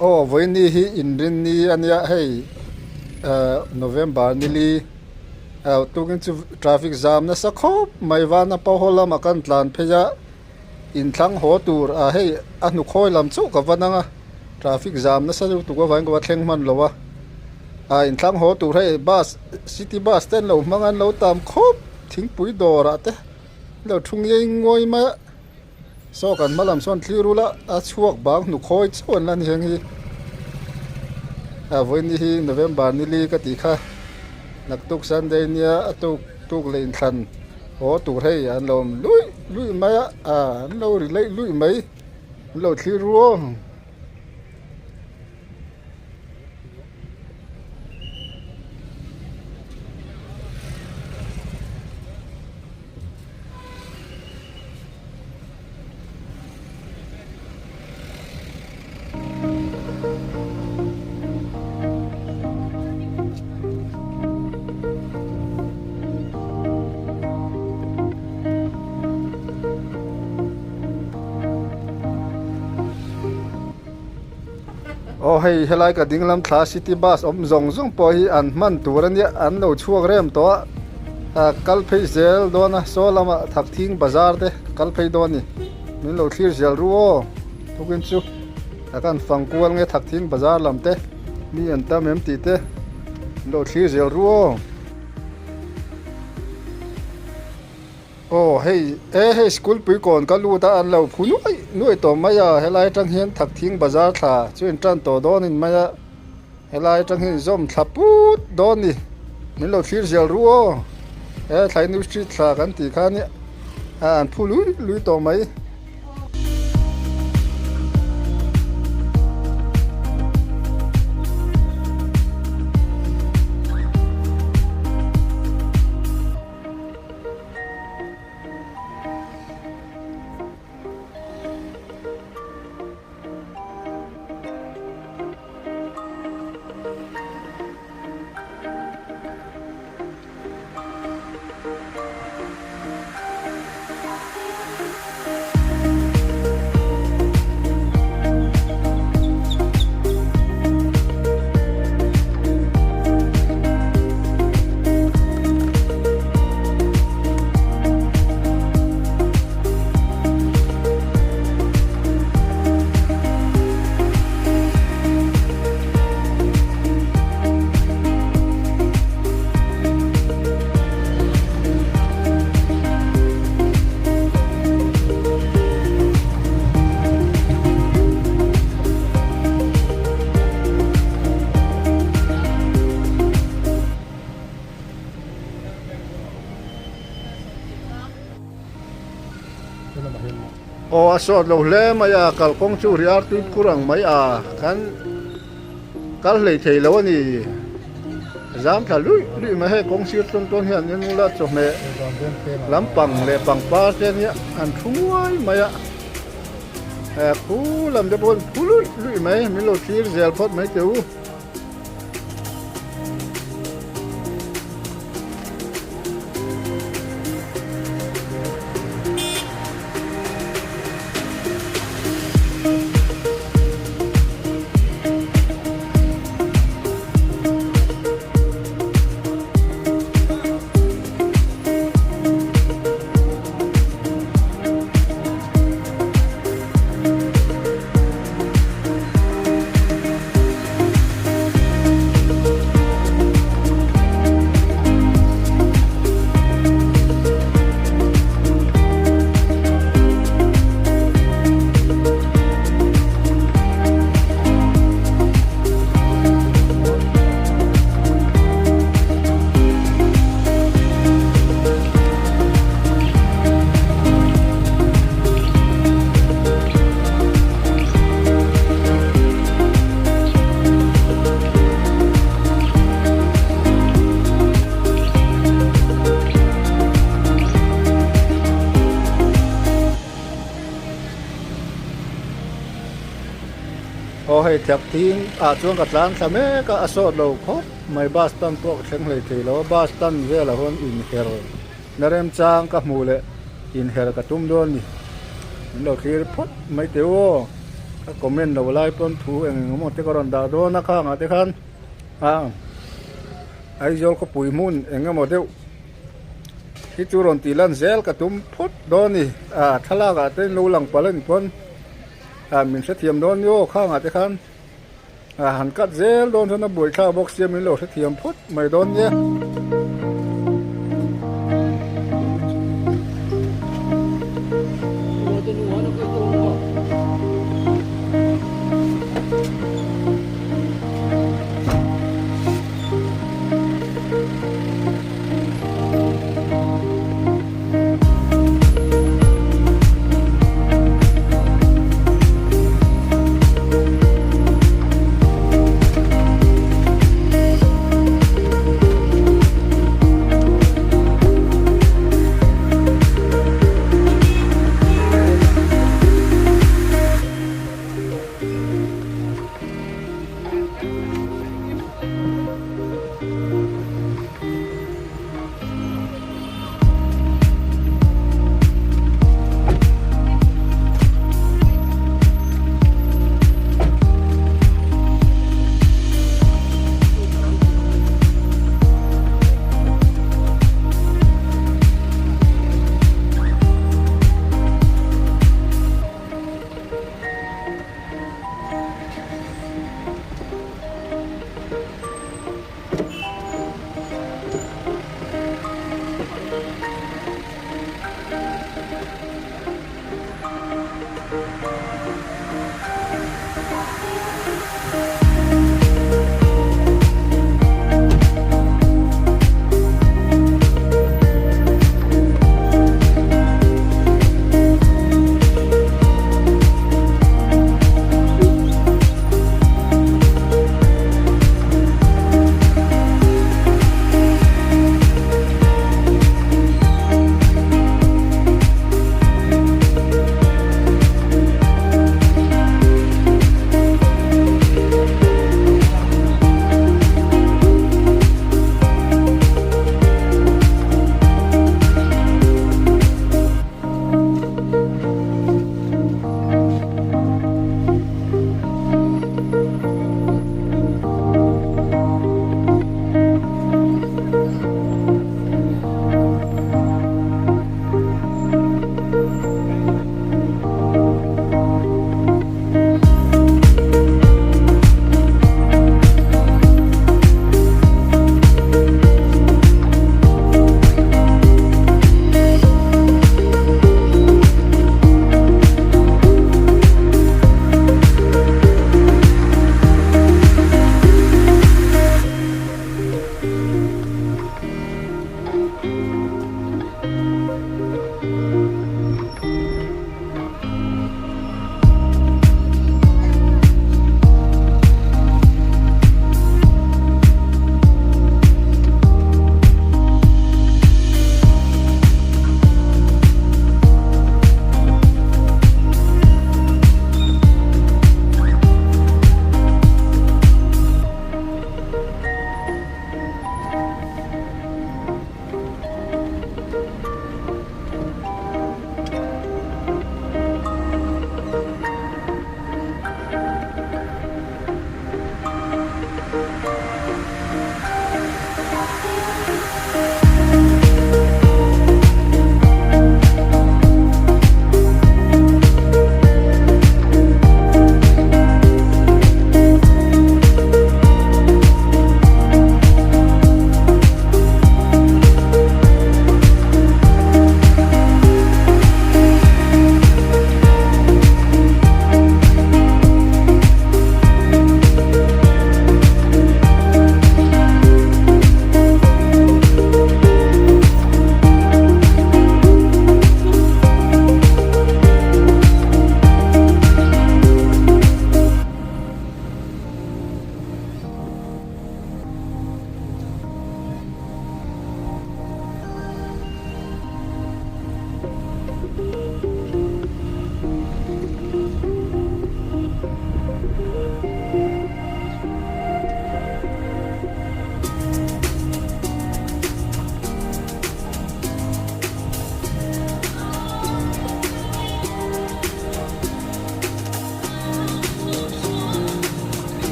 Aw vawiini hi inrinni a nia hei ah November nili ah tukin chu traffic zam nasa khawp mai vana pawh lamah kan tlan phei a inthlang haw tur ah hei a hnukhawi lam chauh ka va nang a traffic zam nasa lutuk avangin ka va thleng hman lo a ah inthlang haw tur hei bus city bus te an lo hmang a an lo tam khawp thingpui dawrah te an lo thu ngei ngawi mai a. Saw kan hma lam sawn thlir ula a chhuak bang hnukhawi chauh an la ni heng hi a vawiin hi November ni li ka tih kha naktuk Sunday nia a tuk tuk leh inthlan haw tur hei an lo awm luih luih mai a an lo ri leih luih mai an lo thlir ru aw. Aw hei helai ka ding lam thla city bus awm zawng zawng pawh hi an hman tur a nia an lo chhuak rem tawh a ah kal phei zel dawn a saw lamah thakthing bazar te ka kal phei dawn a ni min lo thlir zel ru aw tukin chu a kan fang kual nge thakthing bazar lam te mi an tam em tih te min lo thlir zel ru aw. Aw hei e hei school pui kawn ka lut a an lo phu nuai nuai tawh mai a helai atang hian thakthing bazar thla chu in tan tawh dawn in mai a helai atang hian zawm thla put dawn ni min lo thlir zel ru aw he thlai new street thla kan tih kha nia an phu lui lui tawh mai. Aw a sawt lo hle mai a kalkawng chu riar tui phur ang mai a kan kal hlei thei lo a ni zam thla luih luih mai hei kawng sir tawn tawn hian en ula chawhmeh lampang leh pangpar te ania an thu nguai mai a khu lam te pawh an phu luih luih mai min lo thlir zel phawt mai teh u. Aw hei thek thing ah chuan ka tlan thla mek a a sawt lo khawp mai bus stand pawh ka thleng hlei thei lo a bus stand velah huan inher na remchang ka hmuh leh inher ka tum dawn a ni min lo thlir phawt mai teh u aw. Ka comment lo lai pawn thu eng eng emaw te ka rawn dah dawn a khangah te khan ah Aizawl khawpui hmun eng emaw deuh hi chu rawn tih lan zel ka tum phawt dawn a ni. Ah thlalak ah te lo lang palh a ni pawn ah min hrethiam dawn ni aw khangah te khan ah han cut zel dawn chuan a buaithlak bawk sia min lo hrethiam phawt mai dawn nia.